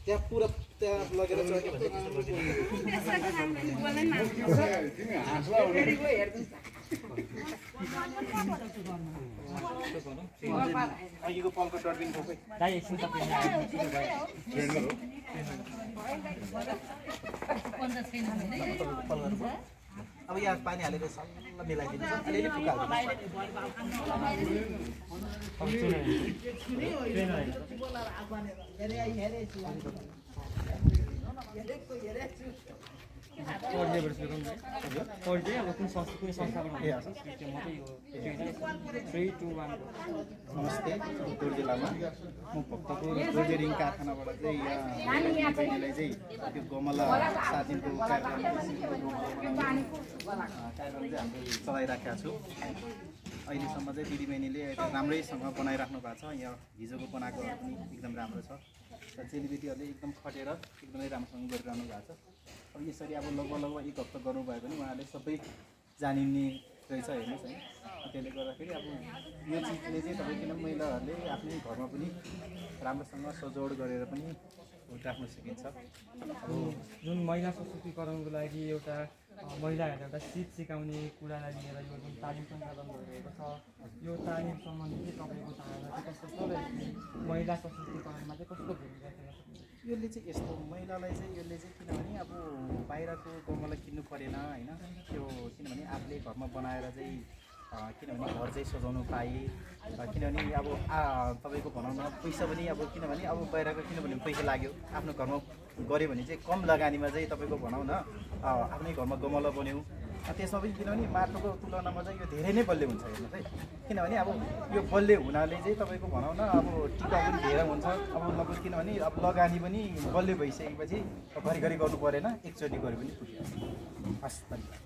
त्यहाँ पुरा त्यहाँ लगेर चढ्यो अघिको पलको डर्बिन खोपै अब यहाँ पानी हालेर सल्ल मिलाइदिन्छ अलिअलि नमस्ते चितवन जिल्लामा म भक्तपुर गोर्जेरिङ कारखानाबाट चाहिँ यहाँ बहिनीलाई चाहिँ त्यो गमला 7 दिनको कार्यक्रम चाहिँ हामीले चलाइराखेका छु। अहिलेसम्म चाहिँ दिदीबहिनीले राम्रैसँग बनाइराख्नु भएको छ। यहाँ हिजोको बनाएको पनि एकदम राम्रो छ र चेलीबेटीहरूले एकदम खटेर एकदमै राम्रोसँग गरिरहनु भएको छ। अब यसरी अब लगभग 1 हप्ता गर्नुभयो भने उहाँहरूले सबै जानिने रहेछ हेर्नुहोस् है। त्यसले गर्दाखेरि अब यो चिजले चाहिँ तपाईँ किन महिलाहरूले आफ्नै घरमा पनि राम्रोसँग सजावट गरेर पनि राख्न सकिन्छ। अब जुन महिला सशक्तिकरणको लागि एउटा महिलाहरूलाई एउटा सिप सिकाउने कुरालाई लिएर यो जुन तालिम सञ्चालन भइरहेको छ, यो तालिम सम्बन्धी चाहिँ तपाईँको धारणा चाहिँ कस्तो छ र महिला सशक्तिकरणमा चाहिँ कस्तो भूमिका खेल्न सक्छ? यसले चाहिँ यस्तो महिलालाई चाहिँ यसले चाहिँ किनभने अब बाहिरको गमला किन्नु परेन हैन, त्यो किनभने आफूले घरमा बनाएर चाहिँ किनभने घर चाहिँ सजाउनु पाए। किनभने अब तपाईँको भनौँ न पैसा पनि अब किनभने अब बाहिरको किनभने पैसा लाग्यो, आफ्नो घरमा गऱ्यो भने चाहिँ कम लगानीमा चाहिँ तपाईँको भनौँ न आफ्नै घरमा गमला बन्यो। त्यसमा पनि किनभने माटोको तुलनामा चाहिँ यो धेरै नै बलियो हुन्छ हेर्नुहोस् है। किनभने अब यो बलियो हुनाले चाहिँ तपाईँको भनौँ न अब टिकाउ पनि धेरै हुन्छ। अब लगभग किनभने अब लगानी पनि बलियो भइसकेपछि घरिघरि गर्नु परेन, एकचोटि गऱ्यो पनि पुग्यो। हस् धन्यवाद।